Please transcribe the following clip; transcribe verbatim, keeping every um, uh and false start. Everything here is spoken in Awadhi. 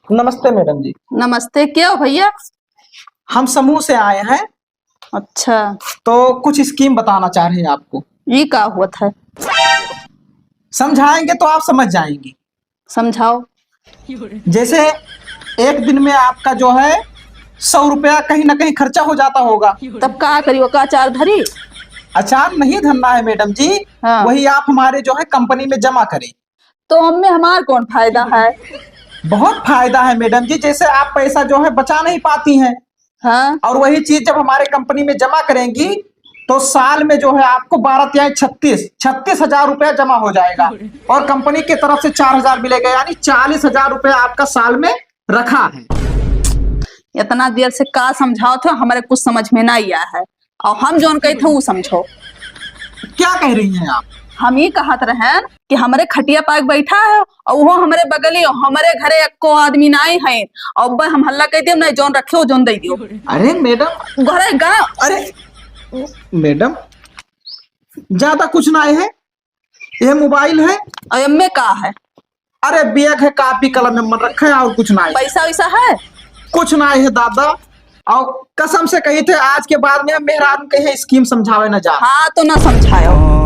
नमस्ते मैडम जी। नमस्ते, क्या हो भैया? हम समूह से आए हैं। अच्छा। तो कुछ स्कीम बताना चाह रहे हैं आपको। ये का हुआ था? समझाएंगे तो आप समझ जाएंगी। समझाओ। जैसे एक दिन में आपका जो है सौ रुपया कहीं ना कहीं खर्चा हो जाता होगा। तब का करी, वो का अचार धरी? अचार नहीं धरना है मैडम जी। हाँ। वही आप हमारे जो है कंपनी में जमा करें। तो हमें हमार कौन फायदा है? बहुत फायदा है मैडम जी, जैसे आप पैसा जो है बचा नहीं पाती हैं, हाँ। और वही चीज जब हमारे कंपनी में जमा करेंगी तो साल में जो है आपको बारह तिहाई छत्तीस, छत्तीस हजार रुपया जमा हो जाएगा और कंपनी की तरफ से चार हजार मिलेगा, यानी चालीस हजार रुपया आपका साल में रखा है। इतना देर से का समझाओ थे, हमारे कुछ समझ में ना आया है। और हम जौन कही थे वो समझो। क्या कह रही हैं आप? हम ये कहत रहन कि हमरे खटिया पाक बैठा है और वो हमरे बगली, हमरे घरे एको आदमी नाई है। और अब हम हल्ला कह दियो, नहीं जौन रखे हो जौन दे दियो। अरे मैडम। घरे गा। अरे मैडम, ज्यादा कुछ ना है, ये मोबाइल है। और एमे का है? अरे बैग है, कापी कलम एमन रखे हैं और कुछ ना है। पैसा वैसा है? कुछ ना है दादा। और कसम से कही थे, आज के बाद में मेहरारू के है स्कीम समझावे न जा। हाँ, तो ना समझायो।